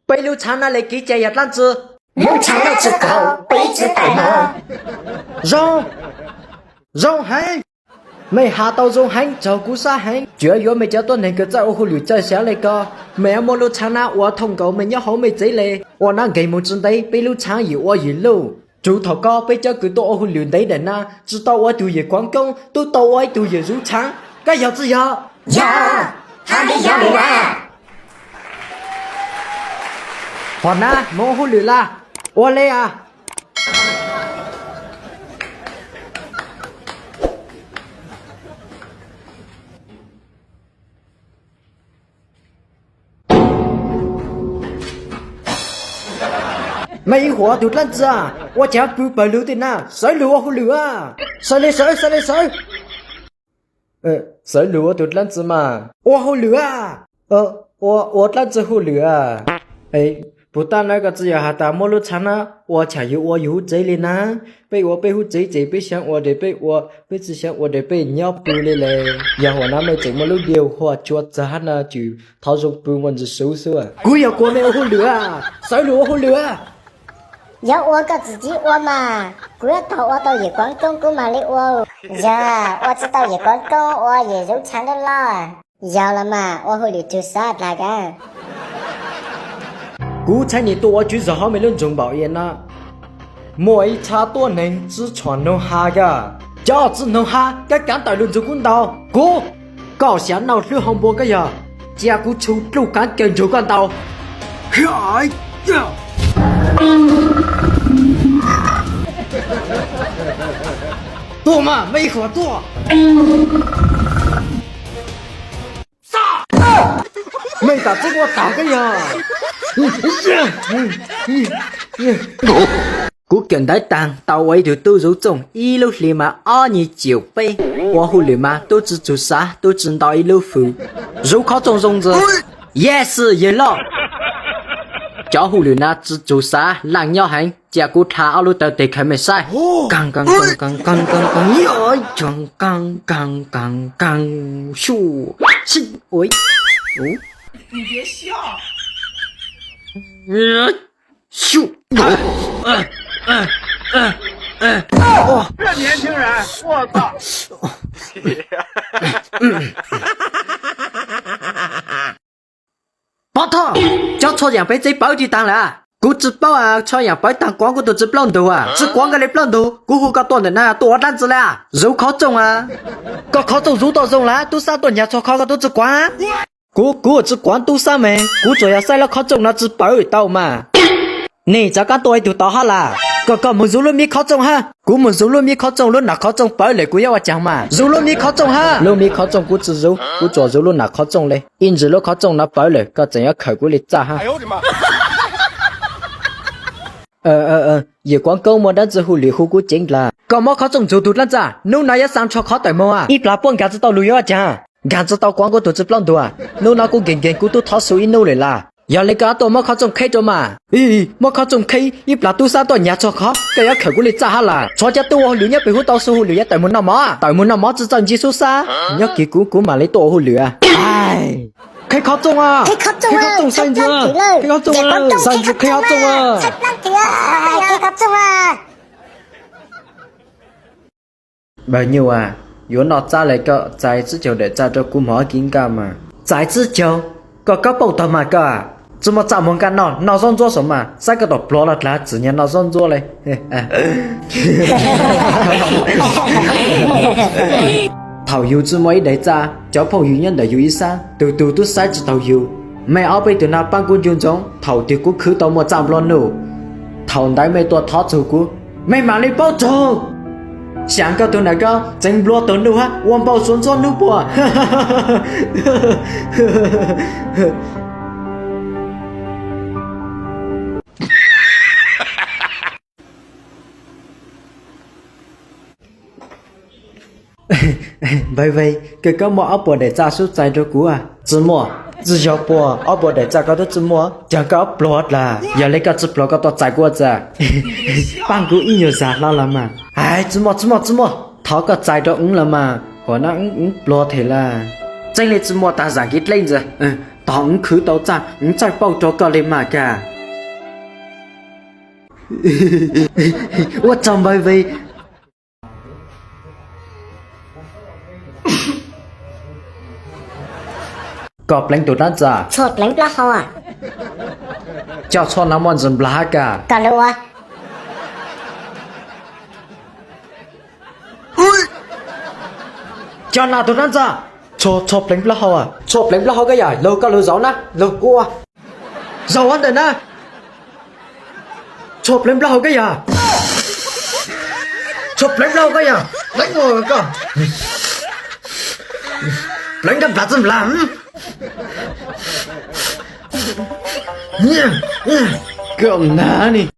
Peb lub tshaav na le kev cai yog dlaab tsi? Lub tshaav nuav tsi kaum, peb tsi tawm nuav. Zoo, zoo heev. Mej has tau zoo heev, raug kuv sab heev. Tsuav yuav mej cov tuab neeg kws txawj ua hauj lwm txawj xyav le ko, mej yuav muaj lub tshaav na ua thooj nkaus mej nyob hauv mej tsev le. Ua nab nqeg moog tsi ntev, peb lub tshaav yim ua yim luj. Tsuv thaum koj peb cov kws tuaj ua hauj lwm ntev daim na, tsi tau ua ib tug yawm kuav koob, tub tau ua ib tug yawm zuv tshaav. Koj yog tsi yog? Yog, hab peb yog le as. Hov na, moog ua hauj lwm lawm. Ua le as. Mej ib huam tug dlaab tsi, ua caag pw pawg lug tej na, sawv lug ua hauj lwm as. Sawv le sawv, sawv le sawv. Sawv lug ua tug dlaab tsi mas? Ua hauj lwm as. Ua dlaab tsi hauj lwm as? Puag ta na koj tsi yog has tas muab lub tshaav na ua tshaam yug ua yug hub tsev le na. Peb ua peb hub tsev ces peb xyaav ua deg peb ua, peb tsi xyaav ua deg peb nyob pw le le. Yog huam na mej tseem muaj lub diav huam tshua txag hab na, tsuas thov zoo pw muaj ntsis suv xwb. Kuv yog kuas mej ua hauj lwm as, sawv lug ua hauj lwm as. Yog ua koj tsi txib ua mas, kuv yuav tau ua tau yawm kuav koob kuv mam le ua. Yog ua tsi tau yawm kuav koob, ua yawm zuv tshaav loj loj. Yog los mas, ua hauj lwm tug xav dlaag kag. Kuv txhais nim tuaj ua tswv zog hauv mej lub nroog npaum ib na, muaj ib txhab tuab neeg tsi tshua noog has kag. Cov tsi noog has, koj kaav tawm lug nrug kuv ntaus. Kuv, koj xyav nauj hlwb hau npua koj yog, cia kuv tshu pluj kaav kawg nrug koj ntaus. Tuaj mas, mej ib huam tuaj. Mej tam tseeb ua taag koj yog. Kuv kawm ntawv taag tau ua ib tug tub zuv txooj ib lub hli mas ob nyuag tsium peb. Ua hauj lwm mas tub tsi tsug xav tub tsi ntau ib lub fwm. Zuv khob txooj zoo ntxiv. Yes, yawg loj. Cov hauj lwm na tsi tsug xav, laaj nyob heev, cia kuv dlha ob lub taw teg khaws mej saib. Kaag kaag kaag kaag kaag kaag kaag kaag kaag kaag kaag kaag kaag sub. Sib ua. Sub. Pov Thoj, cov txhua yaam peb tsev pawv tsi taag lawm? Kuv tsi paub, txhua yaam pawv taag kuav kuv tug txiv plaub ntug as. Tsi kuav nkawd le plaub ntug, kuv hu koj tuaj ntawm na tuaj ua dlaab tsi le? Zuv khob txooj as. Koj khob txooj zuv tau zoo lawm, tub sab tuaj nyav txhua khob koj tub tsi kuav. Kuv, kuv tsi kuav tub sab me, kuv tsuas yog saib lub khob tsooj no tsi pawv tau mas. Nej tsav kaab tuaj ib tug tau hab las? Koj, koj moog zuv lub mib khob tsooj hab. Kuv moog zuv lub mib khob tsooj, lub nam khob tsooj pawv lawm kuv yuav ua caag mas? Zuv lub mib khob tsooj hab. Lub mib khob tsooj kuv tsi zuv, kuv tsuas zuv lub nam khob tsooj le. Ib ntsis lub khob tsooj no pawv lawm koj tseem yuav khawm kuv le txaj hab. Yawm kuav koob muaj dlaab tsi hu lwm hu kuv ceev dlaag? Koj muab khob tsooj nrug tug dlaab tsi? Nub no yuav xaa nrho qhov tawm moog as. Ib plag puab nkaag tsi tau lug yuav ua caag? Nkaag tsi tau kuav kuv tug txiv plaub ntug as. Nub no kuv nkees nkees kuv tub thov xu ib nub lawm las. Yog le koj tuaj muab khob tsooj kheb rua mas. Muab khob tsooj kheb ib plag tub sab tuaj nyav txhua qhov, koj yuav khawm kuv le txaj hab las? Txhua cov tub ua hu lwm nyob pem huv tau xu hu lwm yuav tawm moog noj mov, tawm moog noj mov tsi txawj ntsib tub sab. Nyob kis kuv, kuv mam le tuaj ua hu lwm. Kheb khob tsooj as, kheb khob tsooj, xav ntsis, xav ntsis kheb khob tsooj as. Npawg nyuj as, yuav noj txab le koj txais tsib caug daim txaj rua kuv mov kib nkaj mas. Txais tsib caug? Koj kab paub tog mas koj. Tsi muaj txaj muag nkaj noj, noj zaub ntsuab saum mas, saib koj tom pluag los dlaag txim nyag noj zaub ntsuab le. Thaum yug tsi muaj ib daim txaj, cov phooj ywg nyob ntawm yug ib sab, tug tug tub saib tsi taug yug. Mej ob peb tug na paab kuv ncu ntsoov, thaum twg kuv khwv tau muaj txaj nplua nuj, thaum ntawd mej tuaj thov txug kuv, mej mam le paub txug. Xyaa koj tug nam koj tseev nplua tug nuj hab ua npau suav ntxuab nub puas. Npawg Veeg, koj muaj ob puas daim txaj sub txais rua kuv? Tsi muaj. Tsi yog puas, ob puas daim txaj koj tub tsi muaj, caag koj pluag dlaag. Yog le koj tsi pluag koj tuaj txais kuv txaj. Paab kuv ib nyuag zag hlo los mas. Hais, tsi muaj, tsi muaj, tsi muaj, thov koj txais rua wb los mas, huam no wb pluag them lawm. Tseeb li tsis muaj tas zam kev dleb ntxiv. Tog, wb khwv tau txaj, wb txawj pauj rau koj li mas kag. Ua tsaug npawg Ve. Koj pleev tus dab tsi? Tshuav pleev plaub hau. Coj tshuaj no muaj ntsis nplas hab kag. Koj lug ua. Coj no tus dab tsi? Tshuav, tshuav pleev plaub hau. Tshuav pleev plaub hau koj yog? Lug koj lug zaum na, lug kuv ua. Zaum ua ntawm na. Tshuav pleev plaub hau koj yog? Tshuav pleev plaub hau koj yog? Pleev ua koj. Pleev koj nplas tsi nplas. Koj nag ni.